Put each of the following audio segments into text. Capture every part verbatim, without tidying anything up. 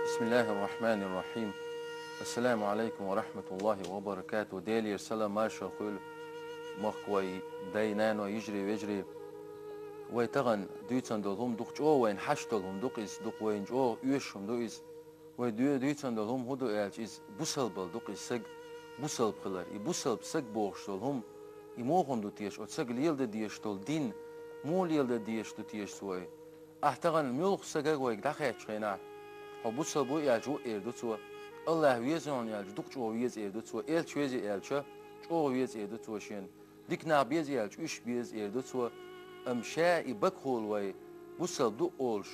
بسم الله الرحمن الرحيم. السلام عليكم ورحمة الله وبركاته. Делера салам маршал хуьлда, махкахой, дай-наной, йижарий-вежарий. Вай тахана дуьйцун долу хӀума дукха чӀогӀа вайна хьашт долу хӀума ду-кх иза, дукха вайна чӀогӀа оьшуш хӀума ду иза. Вай дуь-, дуьйцун долу хӀума хӀун ду аьлча, иза бусалба хила ду-кх иза, саг бусалба хилар. И бусалба саг бохуш долу хӀума, и муха хӀума ду теша, оцу сага леладан дезаш долу дин, муха леладан дезаш ду теша цо и? Ахь тахана муьлхха сагах вайга дӀахаьттачу хенахь, хьо бусалба ву аьлча, ву эр ду цо. АллахӀ веза хьуна аьлча, дукха чӀогӀа веза эр ду цо. Элча веза аьлча, чӀогӀа веза эр ду цо шена. Дика нах беза аьлча, уьш беза эр ду цо. Амма ша и бакъахьа вай бусалба ду олуш,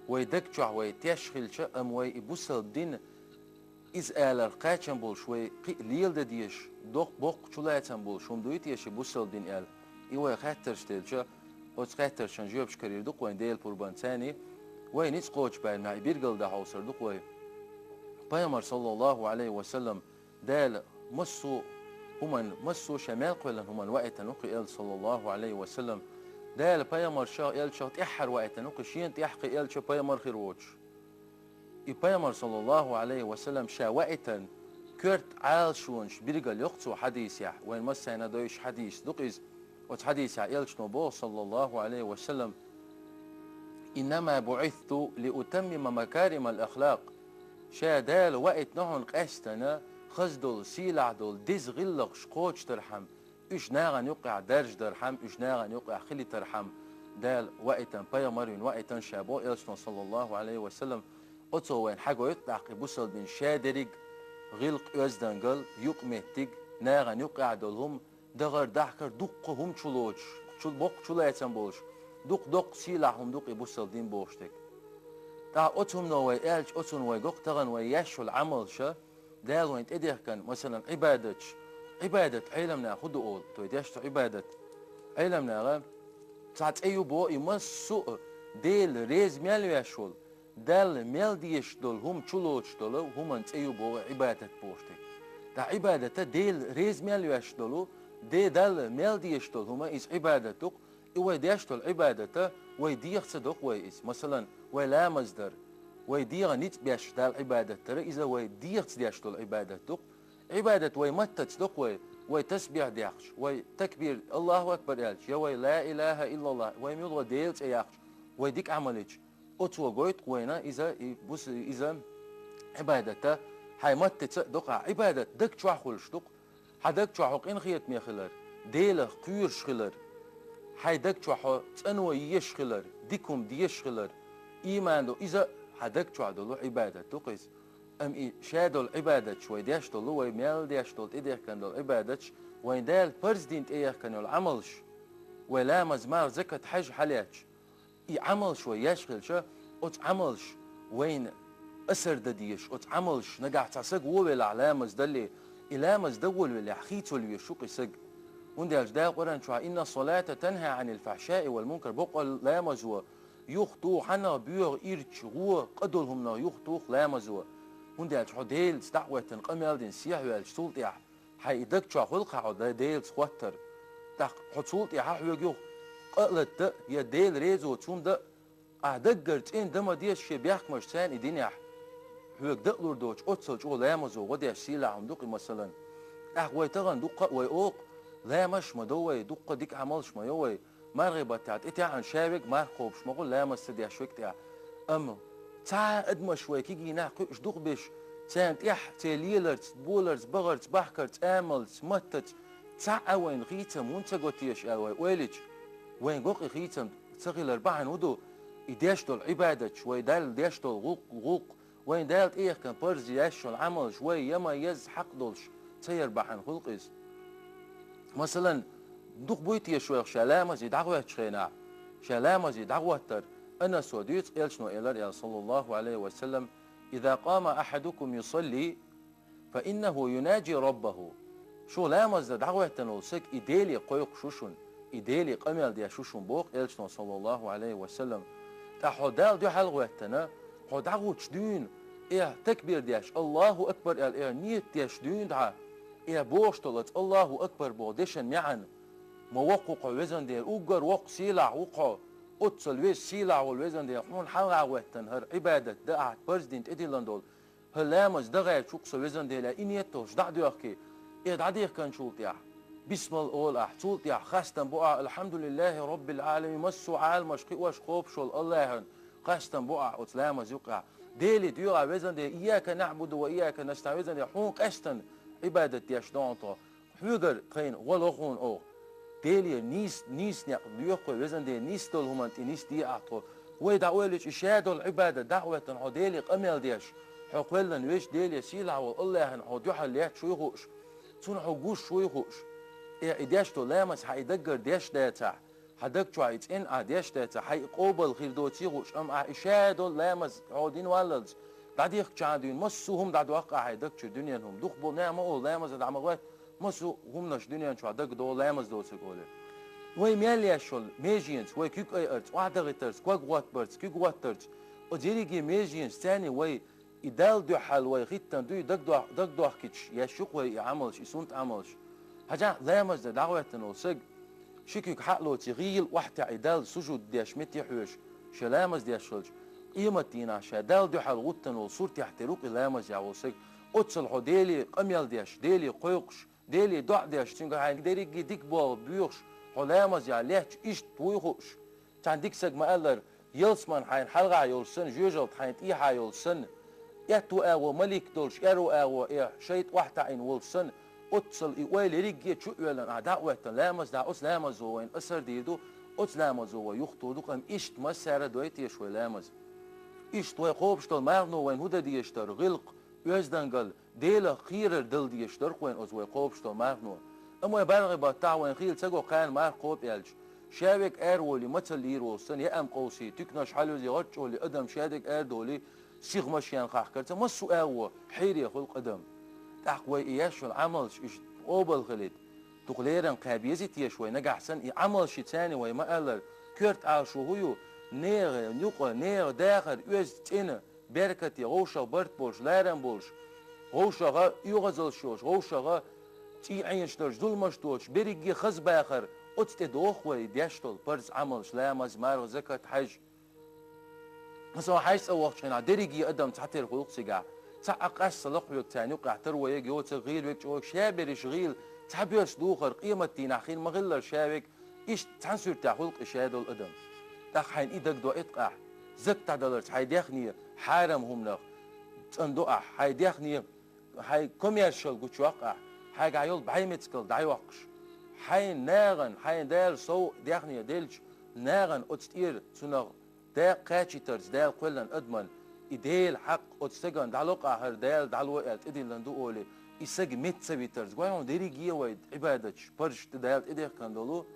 вай даг чохь вай теш хилча, амма вай и бусалба дин, иза аларх кхачам болуш, вай кхин а леладан дезаш, доккха боккха чулацам болуш хӀума дуй теша и бусалба дин аьлла? И вай хаттарш делча, оцу хаттаршна жоьпаш карийр ду-кх вайн Делан пурбанца. Вай ницкъ кхочу бӀаьрмехь и биргал дан хьовсур ду-кх вай. Пайхамар, саллаллаху Ӏалайхи ва саллам, Дала массо а хӀуманна, массо а ша мел кхоьллина хӀуманна ваийтина ву-кх и элча, саллаллаху Ӏалайхи ва саллам. Дала пайхамаршах, элчанах тӀаьххьара ваийтина ву-кх и, шена тӀаьхьа кхин элча, пайхамар хир воцуш. И пайхамар, саллаллаху Ӏалайхи ва саллам, ша ваийтина коьрта Ӏалашонаш биргал йо-кх цо хьадисехь, вайн массарна а дойуш хьадис ду-кх иза. Оцу хьадисехь элчано боху, саллаллаху Ӏалайхи ва саллам: «Иннама буӀисту лиутаммима макаримал ахлакъ». Ша Дала ваийтина хьуна къаьстина хаза долу, сийлахь долу деза гӀиллакхаш кхочушдархьама, уьш нахана юккъехь даржадархьама, уьш нахана юккъехь хилийтархьама Дала ваийтина, пайхамар вина ваийтина ша боху элчано, саллаллаху Ӏалайхи ва саллам. Оцо вайна хьагойту тӀаккха и бусалба дин ша дерриг гӀиллакх, оьздангалла, юкъаметтиг нахана юккъехь долу хӀума, дахар, дахкар, дуккха хӀума чулоцуш, чу-, боккха чулацам болуш, дукха доккха сийлахь хӀума ду-кх и бусалба дин бохуш дерг. ТӀаккха оцу хӀумано вай аьлча, оцунна вай го-кх тахана вай еш йолу Ӏамалша, Дала вайна тӀедехкина, масалан, Ӏибадаташ. Ӏибадат Ӏеламнаха хӀун ду олу, той деш цу Ӏибадат? Ӏеламнаха цхьа цӀе ю боху и массо а Дела реза мел веш волу, Далла мел дезаш долу хӀума чулоцуш долу хӀуманна цӀе ю боху Ӏибадат бохуш дерг. Ткъа Ӏибадата Дела реза мел веш долу, Де-, Далла мел дезаш долу хӀума иза Ӏибадат ду-кх, и вай деш долу Ӏибадата вай дегӀаца до-кх вай иза. Масалан, вай ламаз дар, вай дегӀан ницкъ беш Далла Ӏибадат дара, иза вай дегӀаца деш долу Ӏибадат ду-кх. Ӏибадат вай маттаца до-кх вай, вай тасбихь дехча, вай такбир, Аллаху акбар аьлча, я вай ла илаха иллаллах, вай муьлхха Делан цӀе яхча, вай дика Ӏамал йича, оцо гойту-кх вайна иза, и бус-, иза Ӏибадата хьайн маттаца а до-кх. Ӏибадат даг чохь хуьлуш ду-кх. Хьан даг чохь хьо къинхетаме хилар, Делах кхоьруш хилар, хьайн даг чохь хьо цӀано езаш хилар, дика хӀума дезаш хилар, ийман ду, иза хьан даг чохь долу Ӏибадат ду-кх иза. Амма и ша долу Ӏибадаташ, вай деш долу, вай мел деш долу, тӀедехкина долу Ӏибадаташ, вайн Дала парз дина тӀеяхкина йолу Ӏамалш, вай ламаз, марха, закат, хьаж, хьалаьтташ, и Ӏамалш вай еш хилча, оцу Ӏамалш вайна асар дан дезаш, оцу Ӏамалш нагахь цхьа саг вон велахь ламаз далле, и ламаз дан волавеллехь хийцавала везаш ву-кх и саг. ХӀунда аьлча Дала Къуръан чохь: «Инна салата танхьа Ӏанил фахьшаи вал мункар», бакъволла ламазо юхатуху хьанах, боьха, ирча, гӀо, къа долу хӀуманах юхатуху ламазо. ХӀунда аьлча хьо Делаца дӀа а хӀоьттина, къамел дина сехьаваьлча, цул тӀаьхьа хьайн и даг чохь хуьлу-кх хьо Делаца хӀоттар. ТӀаккха хьо цул тӀаьхьа хьоьга юха къа а латта, я Дела реза воцу хӀума дан а, ахь даггара цӀена дан ма деза шен бехкамашца и динехь. Хьоьга дан а лур доцуш, оццул чӀогӀа ламазо гӀо деш сийлахь хӀума ду-кх и, масалан. ТӀаккха вай тахана дуккха а вай олу-кх, ламазаш ма до вай, дуккха дика Ӏамалш ма йо вай, мархи баттахь тӀетаьӀна ша верг марха кхобуш ма гӀо ламаз ца деш верг тӀехь. Амма цхьа а адамаш вай кегийнахь кхуьуш дукха беш, царна тӀехь церан леларца, боларца, бахарца, бахкарца, амалца, маттаца цхьа а вайна хийцам хӀунда ца го теша аьлла вай ойла йича, вайна го-кх и хийцам ца хилар бахьана хӀун ду? И деш долу Ӏибадаташ, вай Далла деш долу гӀуллакх, гӀуллакх, вайна Дала тӀеяхкина парз еш йолу Ӏамалш вай я ма езза хьакъ долуш ца яр бахьана хуьлу-кх иза. Масалан, дукха буй теша вайх ша ламазе дӀахӀоьттучу хенахь, ша ламазе дӀахӀоттар, Анаса дуьйцу, элчано элира аьлла, саллаллаху Ӏалайхи ва саллам: «Иза къама ахьадукум юсалли, фа иннаху юнаджи раббаху». Шух ламаз дан дӀахӀоьттина волу саг и Деле кхойкхуш ву шуна, и Деле къамел деш ву шуна, боху элчано, саллаллаху Ӏалайхи ва саллам. ТӀаккха хьо Далла дуьхьал гӀоьттина, хьо дӀахӀуттуш дуьйна, эхь, такбир деш, Аллаху акбар аьлла, эхь, нийят деш дуьйна дӀа, эхь, бохуш долу оцу Аллаху акбар боху дешан маьӀна: ма воккха ву-кх хьо, везан Дела, уггар воккха, сийлахь ву-кх хьо, Оццул веза сийлахь волу везан Дела, хьуна хьалха гӀоьттина хӀара Ӏибадат дан ахь парз дина тӀедиллина долу, хӀара ламаз дан гӀерташ ву-кх со, везан Дела, и нийят долуш дӀа а доьхкий, и дӀадихкинчул тӀаьхьа, бисмал олу ахь, цул тӀаьхьа хастам бо ахь, алхьамдулиллахӀи роббил Ӏаламин, массо а Ӏаламаш кхиош, кхобуш волу АллахӀан хастам бо ахь оцу ламаза юкъахь. Деле доьгӀу ахь, везан Дела, ийяка наӀбуду ва ийяка настаӀин, везан Дела, хьуна къаьстина Ӏибадат деш ду хьуна тхо. Хьоьгара тхайна гӀо ло хьуна оха. Деле нийса, нийса некъ лоьху вай, везан Дела, нийса долу хӀуманна тӀе нисде ахь тхо. Вай дӀаоьллича, и ша долу Ӏибадат дӀа а хӀоьттина, хьо Деле къамел деш, хьо кхоьллина везачу Деле, сийлахь волу АллахӀана хьо дуьхьал летташ вуй хууш, цунна хьо гуш вуй хууш. Э, и деш долу ламаз хьан и даггара деш дацахь, хьан даг чохь и цӀена ахь деш дацахь, хьан и къобал хир доций хууш, амма ахь и ша долу ламаз хьо дина валлалц, дӀадихкачахьана дуьйна массо а хӀума дӀадоккху ахь хьайн даг чуьра, дуьненан хӀума. Дукха болу нахь ма олу, ламаз а дӀа ма гӀоьтту, массо а хӀуманаш дуьнен чохь дагадогӀу ламаз доцург олий. Вай мел еш йолу меженца, вай куьг айарца, охьадахийтарца, ког гӀоттабарца, куьг гӀоттарца, оцу ерриге меженца царний вай и Далла дуьхьал вай хӀиттина дуй, дагадох-, дагадохкуьйтуш еш ю-кх вай и Ӏамалш, и суннат Ӏамалш. Хьажахь, ламаз дан дӀахӀоьттина волу саг, ши куьг хьа а лоций, гӀийла охьатаьӀий Далла сужуд деш метте хьоьжуш, ша ламаз деш хилча, къематдийнахь ша Далла дуьхьал гӀуттина волу суртехь тера ву-кх и ламазехь волу саг. Оццул хьо Деле къамел деш, Деле кхойкхуш, Деле доӀа деш, цуьнга хьайна дерриге дика болх боьхуш, хьо ламазехь летташ иштта вуй хууш. Цхьана дика сага ма-аллара, ялсамани хьайна хьалха йолуш санна, жоьжалла хьайна тӀехьа йолуш санна, аьтту агӀо малик долуш, аьрру агӀо, э, шайтӀа охьатаӀийна волуш санна, оццул и ойла ерриге а чу а оьллина, ахь дӀа а хӀоьттина ламаз дахь, оцу ламазо вайна асар дийр ду, оцу ламазо вай юхатур ду, амма иштта массара а дой теша вай ламаз. Иштта вай кхобуш долу мархано вайна хӀун дан дезаш дара, гӀиллакх, оьздангалла, Делах кхерар дала дезаш дара-кх вайна оцу вай кхобуш долу мархано. Амма вай бӀаьргӀи баттахь вайна хийла ца го кхарна марха кхоба аьлча, ша верг араволий, мацалла йийр волуш санна, яа ма къовсий, туьканаш хьалъюзий, гӀаччӀолий, адам ша дерг арадолий, сиха машен хахкарца, массо а агӀо хьере хуьлу-кх адам. ТӀаккха вай и еш йолу Ӏамалш иштта къобал хилийта, дукха леррина кхаьба езий теша вай, нагахь санна и Ӏамалш йицъяний вай ма-аллара, коьрта Ӏалашо хӀун ю, нехан юкъа, нехан дахар оьзда, цӀена, беркате, вовшах барт болуш, ларам болуш, вовшаха оьгӀазаллаш йолуш, вовшаха цӀий Ӏенаш дарш, зуламаш доцуш, берриге хаза бахар, оцу тӀе доху вай деш долу парз Ӏамалш, ламаз, марха, закат, хьаьж. Аса хьаьж цӀа вахча хенахь, дерриге адам цхьатера хуьлу-кх цигахь. Цхьаъ къаьстина лакхвега царна юкъахь, тара вайга, йоцург гӀийла верг чӀогӀа, ша берриш гӀийла, цхьаберш духар, къематдийнахь хин ма-хиллара ша верг, иштта цхьана суьртехь хуьлу-кх и ша долу адам. ТӀаккха хьайна и дагадоуьйту-кх ахь, закат дӀадаларца хьайн даьхни хьарам хӀуманах цӀандо ахь, хьайн даьхни, хьайн коммершал гучуйоккху ахь, хьайгахь йолу бӀаьмецкал дӀайоккхуш. Хьайна нахана, хьайна Дала сов даьхни делча, нахана оцу тӀера цунах дакъа кхачийтарца Дала кхоьллина адаман, и Делан хьакъ оцу стагана дӀало-кх ахь, хӀара Дала дӀало аьлла тӀедиллина ду олий, и саг метта ца витарца, гой хьуна, дерриге а вай Ӏибадаташ, парзаш тӀе Дала тӀедехкина долу,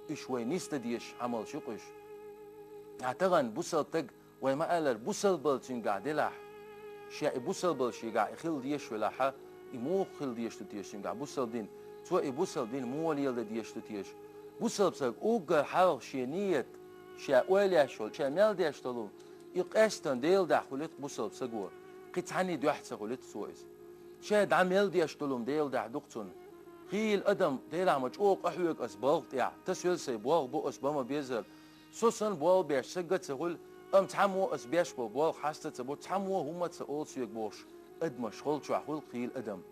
уьш вай нисдан дезаш Ӏамалш ю-кх уьш. Ахьа тахана бусалба стаг, вай ма-аллара, бусалбалла цуьнгахь делахь, ша и бусалбалла шегахь и хила дезаш велахьа, и муха хила дезаш ду теша цуьнгахь бусалба дин, цо и бусалба дин муха леладан дезаш ду теша? Бусалба стаг уггар хьалха шен ният, ша ойла еш йолу, ша мел деш долу, и къаьстина Делан дуьхьа хуьлуьйту бусалба стаго, кхин цхьанний дуьхьа ца хуьлуьйту цо иза. Ша дӀа мел деш долу Делан дуьхьа ду-кх цунна. Хийла адам, делахь ма чӀогӀа къахьоьгу ас балха тӀехь, тасавелла сайн болх бу ас бан ма беззара. Со санна болх беш стаг а ца хуьлу, амма цхьаммо ас беш болу болх хьаста а ца бо, цхьаммо хӀумма а ца олу соьга бохуш, адамаш холчохь хуьлу-кх хийла адам.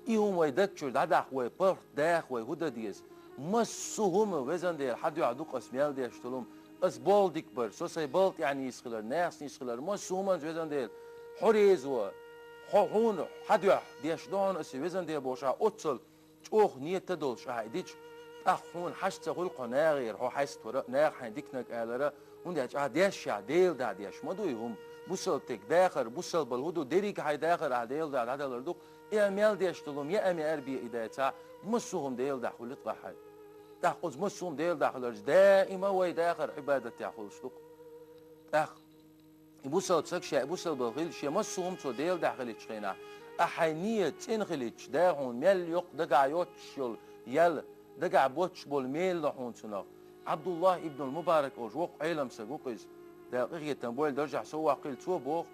И хӀума вай даг чуьра дӀадахка, вай паргӀат даха, вай хӀун дан деза? Массо а хӀума, везан Дела, хьан дуьхьа ду-кх ас мел деш долу хӀума. Ас болх дика бар, со сайн балха тӀехь нийса хилар, нахаца нийса хилар, массо а хӀуманца, везан Дела, хьо реза ван, хьо хьуна, хьан дуьхьа деш ду хьуна ас и, везан Дела, бохуш ахь оццул чӀогӀа нийят долуш ахь и дича, тӀаккха хьуна хьашт ца хуьлу-кх хьо нахера, хьо хьаьставар а, наха хьайна диканиг алар а, хӀунда аьлча ахь деш ша Делан дуьхьа деш ма ду и хӀума. Бусалба стаг дахар, бусалбалла хӀун ду, дерриг хьайн дахар ахь Делан дуьхьа дӀадалар ду-кх, и а мел деш долу хӀума, яа а мел бе и дацахь, массо а хӀума Делан дуьхьа хуьлуьйту-кх ахь хьайна. ТӀаккха оцу массо а хӀума Делан дуьхьа хиларца, даима вай дахар Ӏибадатехь хуьлуш ду-кх. ТӀаккха и бусалба стаг ша и бусалбалла хилча, шен массо а хӀума цо Делан дуьхьа хилийтучу хенахь, ахьа хьайн ният цӀена хилийтча, Дала хьуна мел йоккха дагахь йоццуш йолу ял, дагахь боцуш болу мел ло хьуна цунах. Ӏабдуллахь ибнул Мубарак олуш воккха Ӏелам стаг ву-кх иза, Дала къинхетам бойла даржехь сов ваккхийла, цо боху: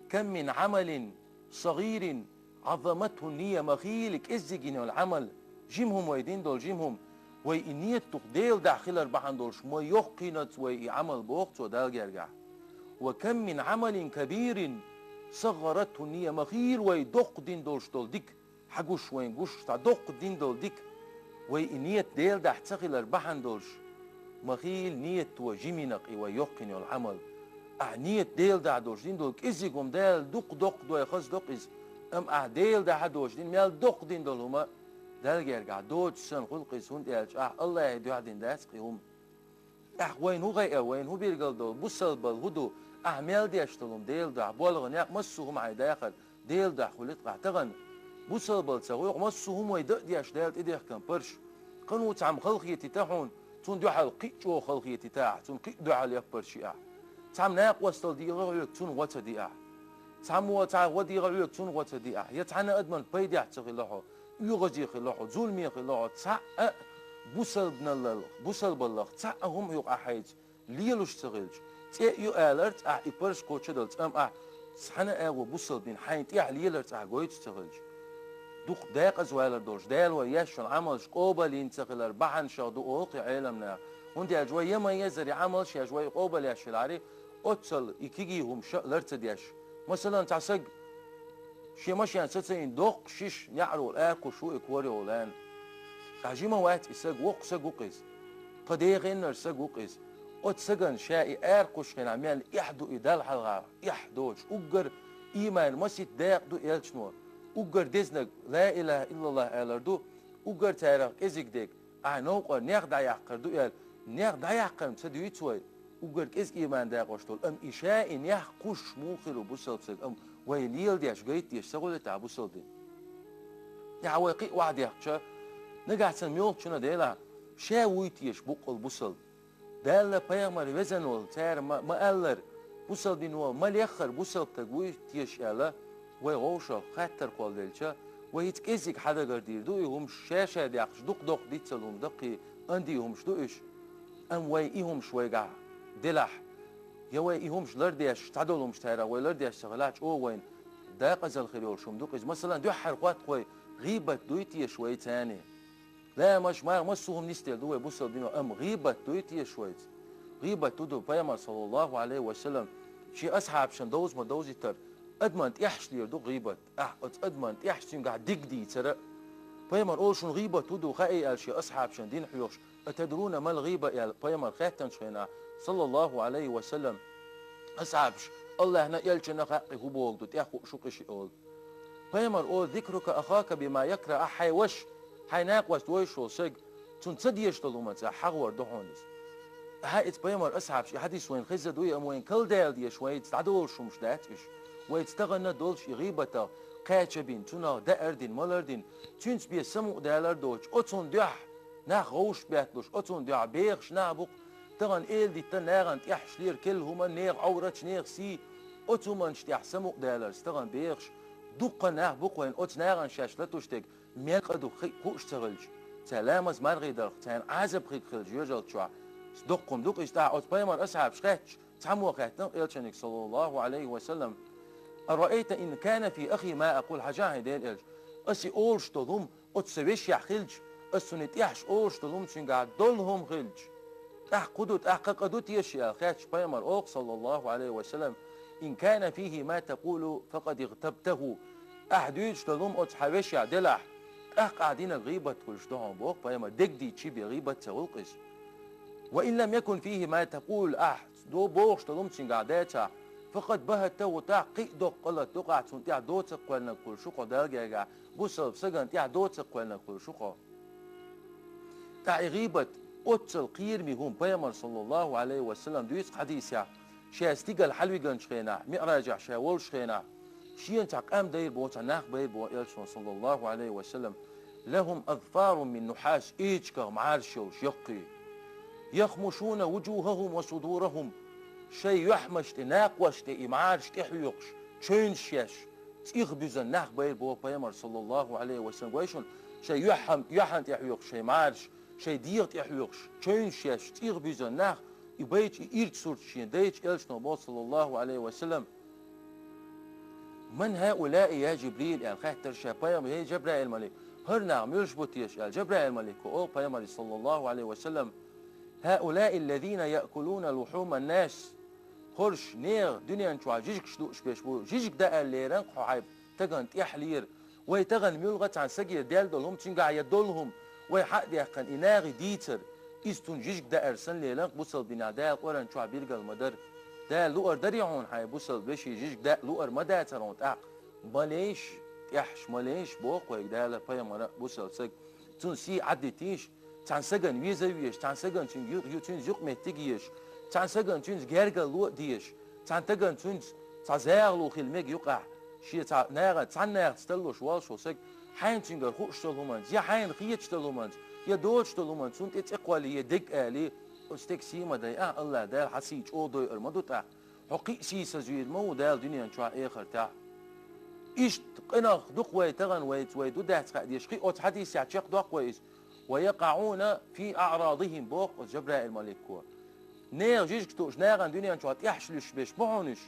«Кам мин Ӏамалин сагӀирин Ӏазаматху ния», ма хийла кӀеззиг йина йолу Ӏамал, жима хӀума вай дина долу жима хӀума, Вай и нийят дукха Даьла духьа хилар бахьан долуш ма йоккхийнац вай и Ӏамал, боху цо, Далла гергахь. «Ва кам мин Ӏамалин кабирин саггӀаратхӀу ннийя», ма хир вай доккха дина долуш долу дика, хьан гуш вайн гуш, цхьа доккха дина долу дика, вай и нийят Даьла духьа ца хилар бахьана долуш, ма хила нийято жимина и вай йоккхийна йолу Ӏамал. Ахь нийят Даьла духьа долуш дина долу кӀезиг хӀума Дала дукха доккха дой хаза доккха иза, амма ахь Даьла духьа долуш дина мел доккха дина долу хӀума Далла гергахь доцуш санна хуьлу-кх иза, хӀунда аьлча ахь АллахӀе дуьхьал дина дац-кх и хӀума. Ахь вайна хӀун гӀайа, вайна хӀун билгал долу, бусалбалла хӀун ду, ахь мел деш долу хӀума Даьла духьа, болх, некъ, массо а хӀума хьайн дахар Даьла духьа хуьлу-кх ахь тахана. Бусалбалла ца хуьлу-кх, массо а хӀума вай дан а деш, Дала тӀедехкина парзаш. Кхана ву цхьамма халахетийта хьуна, цунна дуьхьал кхин а чӀогӀа халахетийта ахь, цунна кхин а дуьхьал яппарш йи ахь. Цхьамма накъосталла дийгӀа хьоьга, цунна гӀо ца де ахь. Цхьаммо цхьа гӀо дийгӀа хьоьга, цунна гӀо ца де ахь. Я цхьана адамна пайдехь ца хилла хьо, оьгӀазе хилла хьо, зуламе хилла хьо, цхьа а бусалбаналлал-, бусалбаллах цхьа а хӀума юкъахь хьайца лелуш ца хилча, цӀе а ю аларца ахь и парзаш кхочушдалц, амма ахь цхьана а агӀо бусалба дин хьайна тӀехь леларца ахь гойтуш ца хилча, дукха декъаза валар долуш, Дала вай еш йолу Ӏамалш къобалйина ца хилар бахьанашах ду олу-кх и Ӏеламнаха. ХӀунда аьлча вай я ма-еззара и Ӏамалш еш, вай къобалъеш хилахьара, оццул и кегий хӀумаш а лар ца деш. Масалан, цхьа саг шен машен сацийна доккха шиша неӀарехула аракхуьссуш ву и корехула аьлла. Ткъа жима вац и саг, воккха саг ву-кх иза. Кху дехеннара саг ву-кх иза. Оцу сагана ша и аракхуьссучу хенахь мел эхь ду и Далла хьалха, эхь доцуш, уггар ийман масийтта дакъа ду элчано, уггар дезнаг ла илаха иллаллах алар ду, уггар царах кӀезиг дерг, ахь новкъара нех дӀаяккхар ду аьлла, нех дӀаяккхар-м ца дуьйцу вай, уггар кӀезиг ийман дакъош долу, амма и ша и нех кхуссуш муха хир ву бусалба саг, амма вай леладеш, гайта деш ца хуьлу-те бусалба дин. Ахь вай кхин а охьадехча, нагахь санна муьлххачунна делахь, ша вуй теша буккъал бусалба? Далла, пайхамар везан волу цара ма, ма аллара, бусалба дино ма леххара бусалба стаг вуй теша аьлла, вай вовшах хаттар кхолладелча, вай хӀинца кӀеззиг хьадагар дийр ду и хӀумаш, ша-ша дехча дукха доккха диццал хӀума даккхий, андий хӀумаш ду уьш. Амма вай и хӀумаш вайгахь делахь, я вай и хӀумаш лардеш, цхьадолу хӀумаш царах вай лардеш ца хилахь, чӀогӀа вайна декъазалла хир йолуш хӀума ду-кх иза. Масалан, дуьххьара хӀотта вай гӀийбат дуй теша вай царний? Ламазаш, марха, массо а хӀума нисделла ду вай бусалба дино, амма гӀийбат дуй теша вайца? ГӀийбат хӀун ду? Пайхамар, саллаллаху Ӏалайхи ва саллам, шен асхьабашна довза ма довзийтара, адаман тӀехьашха лелор ду гӀийбат. Ахь оцу адаман тӀехьашха цуьнгахь диг дийцар а. Пайхамар олу шуна гӀийбат хӀун ду хаий аьлла шен асхьабашна дина хьоьхуш, «Атадруна мал гӀийба?» аьлла, пайхамар хаьттинчу хенахь, саллаллаху Ӏалайхи ва саллам, асхьабаш, АллахӀна а элчанна а хаьа-кх хӀун бохург ду, тӀех хууш ву-кх и шиъ олу. Пайхамар олу: «Зикрука ахака бима якрахӀ», ахь хьайн ваша, хьайн накъост вовзаш волу саг, цунна ца дезаш долу хӀуманца ахь хьахор ду хьуна иза. Ахьа иза пайхамар асхьабаш и хьадис вайна хезна дуй, амма вайна калдала дезаш, вайца дӀадолуш хӀумаш дац уьш. Вайца тахана долуш и гӀийбатах кхача бина, цунах даар дина, малар дина, цуьнца бен самукъадалар доцуш, оцунна дуьхьа нах вовшахбетталуш, оцунна дуьхьа бехаш нах бу-кх, тахана эладитта нахана тӀехьашха лелор, керла хӀума, нехан Ӏовраташ, нехан сий, оцу хӀуманаш тӀехь самукъадаларца тахана бехаш дуккха нах бу-кх вайна, оцу нахана шаьш латуш дерг мел къа ду хи-, хууш ца хилча, цара ламаз, мархий дарх, царна Ӏазап хиг хилча жоьжалт чохь, доккха хӀума ду-кх иза. ТӀаккха оцу пайхамар асхьабаш хаьттича, цхьаммо хаьттина элчаниг, саллаллаху Ӏалайхи ва саллам: «Араайта ин кана фи ахи ма акъул», хьажахьа, хӀай Делан элча, ас и олуш долу хӀума оцу сан вешехь хилча, ас цунна тӀехьашха олуш долу хӀума цуьнгахь долу хӀума хилча, тӀаккха хӀун ду, тӀаккха къа ду теша аьлла хаьттича, пайхамар олу-кх, саллаллаху Ӏалайхи ва саллам: «Ин кана фихи ма такъулу, факъад игътабтаху». Ахь дуьйцуш долу хӀума оцу хьан вешехь делахь, тӀаккха ахь динарг гӀийбат хуьлуш ду хьуна, боху пайхамар, дерг дийцича бен гӀийбат ца хуьлу-кх иза. «Ва ин лам якун фихи ма такъул», ахь до-, бохуш долу хӀума цуьнгахь дацахь, «факъад багьаттаху», тӀаккха кхин а доккха къа латадо-кх ахь, цунна тӀехь доцург кхоьллинарг хуьлуш ву-кх хьо Далла гергахь, бусалба сагана тӀехь доцург кхоьллинарг хуьлуш ву-кх хьо. ТӀаккха и гӀийбат оццул кхераме хӀума, пайхамар, саллаллаху Ӏалайхи ва саллам, дуьйцу-кх хьадисехь, ша стигала хьалавигначу хенахь, миӀражехь ша волчу хенахь, шена цхьа къам дайр боху, цхьа нах байр боху элчано, саллаллаху Ӏалайхи ва саллам: «Лахум азфарун мин нухьас», эчигах мӀараш йолуш яккхий. «Яхмушуна вуджухахум ва судурахум», шайн юьхьмаш тӀе, накхош тӀе и мӀараш тӀехьоькхуш, чевнаш еш, цӀийх буьзна нах байр боху пайхамар, саллаллаху Ӏалайхи ва саллам, гой шуна, шайн юьхьан-, юьхьан тӀехьоькхуш шайн мӀараш, шайн дегӀа тӀехьоькхуш, чевнаш еш, цӀийх буьзна нах, и байча, и ирча сурт шена дайча, элчано боху, саллаллаху Ӏалайхи ва саллам: «Ман хьаулаи, я Жибрил?» аьлла хаьттара ша пайхамар: «ХӀей, Жабраил малик, хӀара нах муьлш бу теша аьлла, Жабраил малико олу пайхамаре, саллаллаху Ӏалайхи ва саллам: «ХӀаулаи ллазина яъкулуна лухьуман нас». ХӀорш нехан дуьнен чохь жижигаш дууш берш бу, жижиг даар лерина хьо хьайн тагана тӀехь лера. Вай тагана муьлхха цхьана сагера даьлла долу хӀума, цуьнгахь я долу хӀума, вай хьа а даьккхина, и нахе дийцар, иза цунна жижиг даар санна лерина бусалба динехь Дала Къуръан чохь билгал ма дара. Дала луур дарий хьуна хьайн бусалба вешин жижиг даа, луур ма дацара хьуна тӀаккха. Ма лейша, тӀехьаш ма лейша, боху вайга Дала, пайхамара а, бусалба саг. Цунна сий Ӏадитийша, цхьана сагана веза а везаш, цхьана сагана цуьнга ю-, ю-, цуьнца юкъаметтиг а езаш, цхьана сагана цуьнца гергарло а дезаш, цхьана сагана цуьнца цхьа захало хила мега юкъахь, шен цхьа наха, цхьана нахаца таллуш волуш волу саг, хьайна цуьнгара хууш долу хӀуманца, я хьайна хеташ долу хӀуманца, я доцуш долу хӀуманца цунна тӀе цӀе кхоллий, я дерг алий, оцу стеган сий ма дайа, АллахӀ Дала хьан сий чӀогӀа дойур ма ду тӀаккха. Хьо кхин а сийсазвийр ма ву Дала дуьнен чохь а, эхартахь а. Иштта къинах дукха вай тахана, вайца вай ду дац хаа дезаш, кхин оцу хьадисехь чекхдоккху вай иза: «Ва якъаӀуна фи аӀрадихим», боху оцу Жабраил малико. Нехан жижиг тууш, нахана дуьнен чохь тӀехьаш луьстуш берш бу хьуна уьш.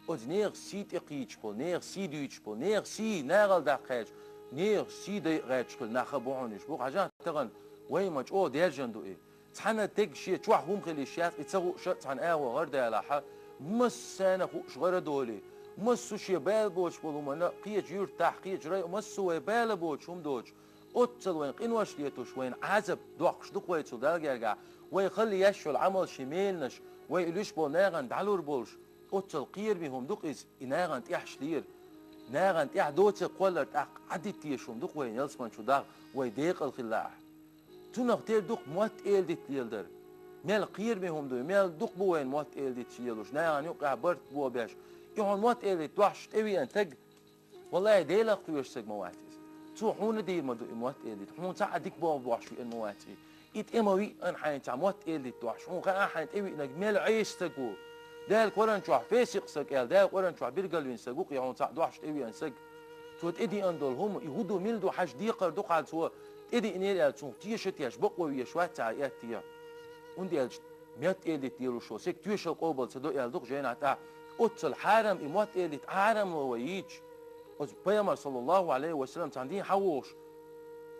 Оцу нехан сий тӀекхийдаш болу, нехан сий дуьйцуш болу, нехан сий нахала даккха гӀерташ, нехан сий дайа гӀерташ хилла нах а бу хьуна уьш. Бу хьажахь тахана, вай ма чӀогӀа даьржина ду и. Цхьана стеган шен чохь хӀума хила йиш яц, и ца хууш а цхьана агӀо гӀара далахь, массарна а хууш гӀара а долий, массо а шен бала боцуш болу хӀуманна, кхечу юьртахь, кхечу районехь, массо а вай бала боцуш хӀума доцуш, оццул вайна къинош летош, вайна Ӏазап доккхуш ду-кх вай цу Далла гергахь, вай хала еш йолу Ӏамал, шен меланаш, вай и луьйш болу нахана дӀалур болуш, оццул кхераме хӀума ду-кх иза, и нахана тӀехьаш лера. Нахана тӀехь доцург кхоллар тӀаккха Ӏадитта дезаш хӀума ду-кх вайна ялсамани чу даха, вай декъала хилла ахь. Цунах тера ду-кх мотт-эладита леладар. Мел кхераме хӀума ду, мел дукха бу вайна мотт-эладиташ лелош, нахана юкъахь барт бохабеш. И хьуна мотт-эладита дохьуш тӀевеана стаг, валлахӀи, Делах кхоьруш стаг ма вац иза. Цо хьуна дийр ма ду и мотт-эладита, хьуна цхьа а дика бохам бохьуш веана ма вац и. И тӀе ма виъна хьайна цхьа мотт-эладита дохьуш, хьуна хаьа хьайна тӀевиънарг мел Ӏеса стаг ву. Дала Къуръан чохь фесикъ стаг аьлла, Дала Къуръан чохь билгалвина стаг ву-кх и хьуна цхьаъ дохьуш тӀевеана стаг. Цо тӀедеана долу хӀума, и хӀун ду, мила ду, хьажа декхар ду-кх хьан цо тӀедеанера аьлла, цунах теша тешаш бакъо везаш вац цхьа а аьттехьа. ХӀунда аьлча мотт-эладита лелош волу стеган тоьшалла къобал ца до аьлла ду-кх жайнахь тӀехь. Оццул хьарам и мотт-эладита, хьарам ло вай йийцаш. Оцу пайхамар, саллаллаху Ӏалайхи ва саллам, цхьана дийнахь хьавогӀуш,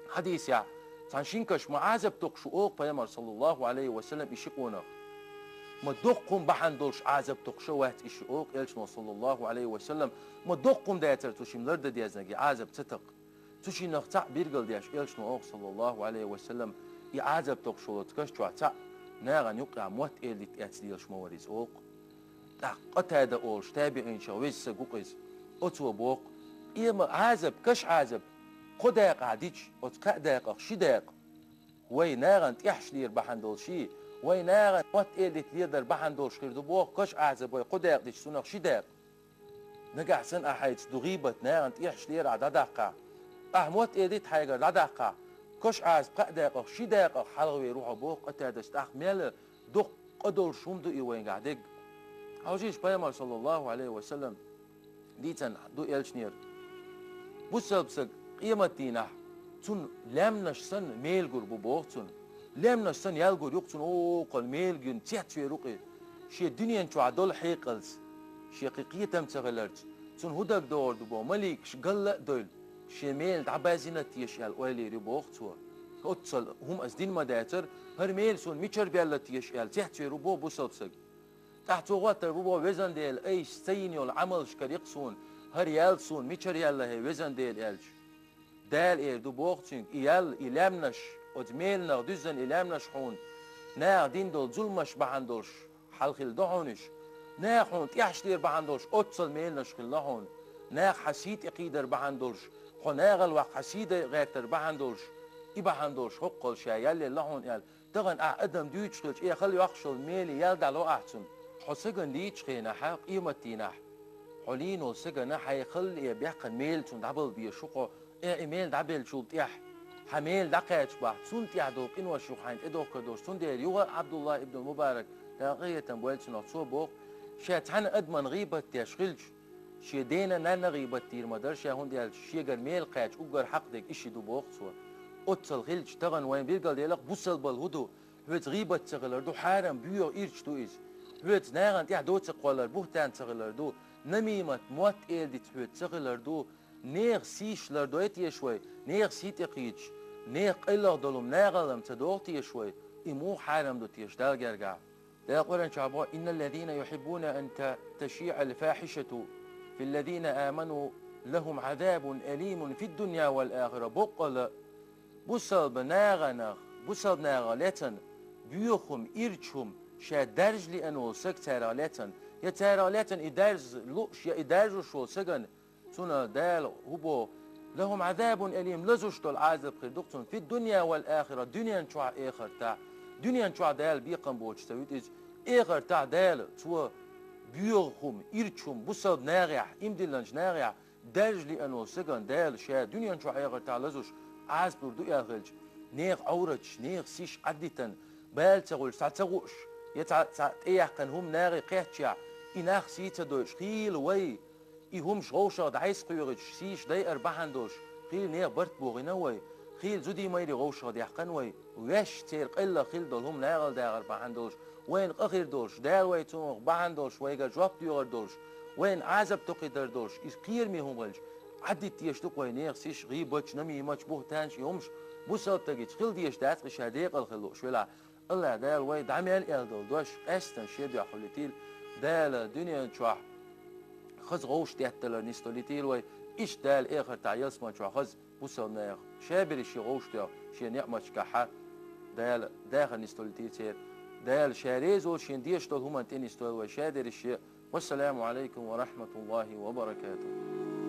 хьадисехь, цхьана шина каш ма Ӏазап токхуш ву, олу-кх пайхамар, саллаллаху Ӏалайхи ва саллам, и ши къонах. Ма доккха хӀума бахьана долуш Ӏазап токхуш а вац и ши, олу-кх элчано, саллаллаху Ӏалайхи ва саллам, ма доккха хӀума дацара цу шимма лардан дезна и Ӏазап ца такха. Цу шиннах цхьаъ билгал деш элчано олу-кх, саллаллаху Ӏалайхи ва саллам, и Ӏазап токхуш волу оцу каш чохь цхьаъ нахана юккъехь мотт-эладита эцна лелаш ма вара иза, олу-кх. ТӀаккха Къатада олуш табиӀинчех веза стаг ву-кх иза. Оцо боху-кх: «Къема Ӏазап, каш Ӏазап, кхо дакъахь дича, оцу кхаа дакъах ши дакъа вай нахана тӀехьаш лера бахьана долуш, вай нахана мотт-эладита леладар бахьана долуш хир ду, боху, каш Ӏазап вай кхо дакъа дича, цунах ши дакъа». Нагахь санна ахь хьайца ду гӀийбат, нахана тӀехьаш лера ахь дӀадаккхахь, ахь мотт-эладита хьайгара дӀадаккхахь, каш Ӏазап кхаа дакъах ши дакъах хьалхавер ву хьо, боху Къатадас. ТӀаккха мел доккха къа долуш хӀума ду и вайгахь дерг. Хьовсийша, пайхамар, саллаллаху Ӏалайхи ва саллам, дийцина ду элчанера: бусалба стаг къематдийнахь цунна лаьмнаш санна мел гур бу, боху цунна. Лаьмнаш санна ял гур ю-кх цунна, окхул мел гина цецвер ву-кх и. Шен дуьнен чохь долу хьекъалца, шен кхин кхетам ца хиларца, цунна хӀун дагадогӀур ду боху, маликаш галла а девлла, шен мел дӀабаьззина теша аьлла ойла йийр ю, боху цо. Оццул хӀума ас дина ма дацара, хӀара мел суна мичара баьлла теша аьлла цецвер ву боху бусалба стаг. ТӀаккха цо хоттур бу боху: «Везан Дела, айса ца йина йолу Ӏамалшкара йи-кх суна хӀара ял, суна мичара яьлла хьан, везан Дела?» аьлча, Дала эр ду боху цуьнга: «И ял, и лаьмнаш, оцу меланах дуьззина и лаьмнаш хьуна наха дина долу зуламаш бахьана долуш хьалха хилла ду хьуна уьш. Наха хьуна тӀехьаш лера бахьана долуш оццул меланаш хилла хьуна. Наха хьан сий тӀекхийдар бахьана долуш, хьо нахала ваккха хьан сий дайа гӀертар бахьана долуш, и бахьана долуш хӀоккхул ша ял елла хьуна», аьлла. Тахана ахь адам дуьйцуш хилча, э, хала йоккхуш йолу меле ял дӀало ахь цунна. Хьо сагана лийчу хенахь, къематдийнахь, хьо лийна волу сагана хьайн хала э баьккхина мел цунна дӀабала безаш ву хьо, э, и мел дӀабеллачул тӀаьхьа хьан мел дӀакхаьчча бахь, цунна тӀехь долу къинош ю хьайна тӀедохкар долуш. Цундела юха Ӏабдулла ибн Мубарак, Дала къинхетам бойла цунах, цо боху: ша цхьана адаман гӀийбат деш хилча, шен дена-нанна гӀийбат дийр ма дара ша, хӀунда аьлча шегара мел кхаьчча уггар хьакъ дерг и ши ду, боху цо. Оццул хилча, тахана вайна билгалдела-кх бусалбалла хӀун ду. Хьоьца гӀийбат ца хилар ду, хьарам боьха ирча ду иза. Хьоьца нахана тӀехь доцург кхоллар буьхтан ца хилар ду, намимат, мотт-эладита хьоьца ца хилар ду, Нехан сийш лардой теша вай, нехан сий тӀекхийдаш, нехан къайлаха долу нагӀалам ца доху теша вай, и муха хьарам ду теша Далла гергахь? Дала Къуръан чохь боху: «إن الذين يحبون أن ت- تشيع الفاحشة في الذين آمنوا لهم عذاب أليم في الدنيا والآخرة». Боккъала бусалба нагӀанах, бусалба нагӀах лецан боьха хӀума, ирча хӀума ша даржа лиъна волу саг царах лецан, я царах лецан и даржа лууш, я и даржош волу саган Цунна Дала хӀун боху: «لهم عذاب أليم», лазуш долу Ӏазап хир ду-кх цунна, «في الدنيا والآخرة», дуьнен чохь, эхартахь. Дуьнен чохь Дала бекхам боцуш ца вуьту иза, эхартахь Дала цо боьха хӀума, ирча хӀума, бусалба нагӀехь, имдилланчу нагӀехь, даржа лиъна волу сагана Дала ша дуьнен чохь, эхартахь лазуш Ӏазап лур ду аьлла хилча, нехан Ӏовраташ, нехан сиш Ӏадитан, бала ца хуьлуш, цхьа ца хууш, я цхьа, цхьа тӀеяьккхина хӀума нахе кхеттачехь, и нах сий ца дойуш, хийла вай, и хӀумаш вовшах дӀасакхоьхьуьйтуш, сийша дайар бахьана долуш, хийла нехан барт бохийна вай, хийла зудий-майрий вовшах даьккхина вай, ваьш церан къайлаха хилла долу хӀума нахала дахар бахьана долуш, вайна къа хир долуш, Дала вай цунах бахьана долуш, вайгара жоп доьхур долуш, вайна Ӏазап токхийдар долуш, иза кхераме хӀума хилча, Ӏадитта дезаш ду-кх вай нехан сиш, гӀийбаташ, намиматаш, бухӀтанаш, и хӀумаш бусалба стагица хила дезаш дац-кх и ша декъала хила лууш велахь. АллахӀ Дала вай дӀа мел аьлла долу дош къаьсттина шен дуьхьа хуьлуьйтийла, Дала дуьнен чохь хаза гӀовшах детталар нисдалийтийла вай, иштта Дала эхартахь ялсаман чохь хаза бусалба нехан шаберриш шен гӀовшах тоьхна шен неӀматашкахь Дала дахар нисдалийтийла церан. Дала ша реза волу шен дезаш долу хӀуманна тӀенисдойла вай шадерриш шен. Вассаламу Ӏалайкум ва рахьматуллахӀи ва баракатухӀ.